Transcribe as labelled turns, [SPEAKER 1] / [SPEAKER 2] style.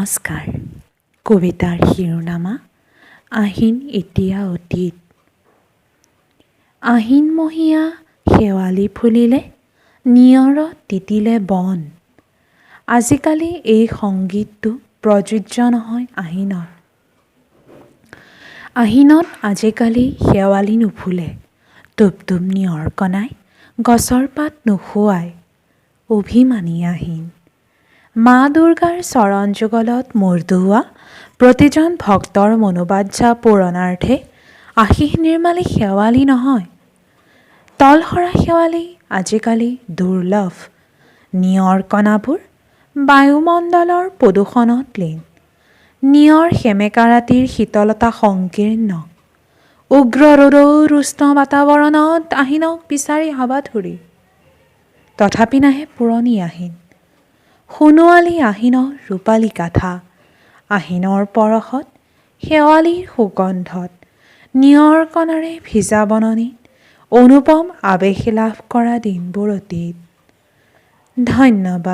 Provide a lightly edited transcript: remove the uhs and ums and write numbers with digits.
[SPEAKER 1] নমস্কাৰ। কবিতাৰ শিৰোনামা আহিন এতিয়া অতীত। আহিনমহীয়া শেৱালি ফুলিলে, নিয়ৰত তিতিলে বন। আজিকালি এই সংগীতটো প্ৰযোজ্য নহয় আহিনত। আহিনত আজিকালি শেৱালি নুফুলে, টোপ টোপ নিয়ৰ কণাই গছৰ পাত নুশুৱায়। অভিমানী আহিন। মা দুৰ্গাৰ চৰণ যুগলত মূৰ দোওৱা প্ৰতিজন ভক্তৰ মনোবাঞ্ছা পূৰণাৰ্থে আশীষ নিৰ্মালী শেৱালি নহয়। তলসৰা শেৱালি আজিকালি দুৰ্লভ। নিয়ৰ কণাবোৰ বায়ুমণ্ডলৰ প্ৰদূষণত লীন। নিয়ৰ সেমেকা ৰাতিৰ শীতলতা সংকীৰ্ণ। উগ্ৰ ৰ'দৰ উষ্ণ বাতাৱৰণত আহিনক বিচাৰি হাবাথুৰি। তথাপি নাহে পুৰণি আহিন। সোণোৱালী আহিনৰ ৰূপালী গাথা। আহিনৰ পৰশত, শেৱালিৰ সুগন্ধত, নিয়ৰ কণাৰে ভিজা বননিত অনুপম আৱেশ লাভ কৰা দিনবোৰ অতীত। ধন্যবাদ।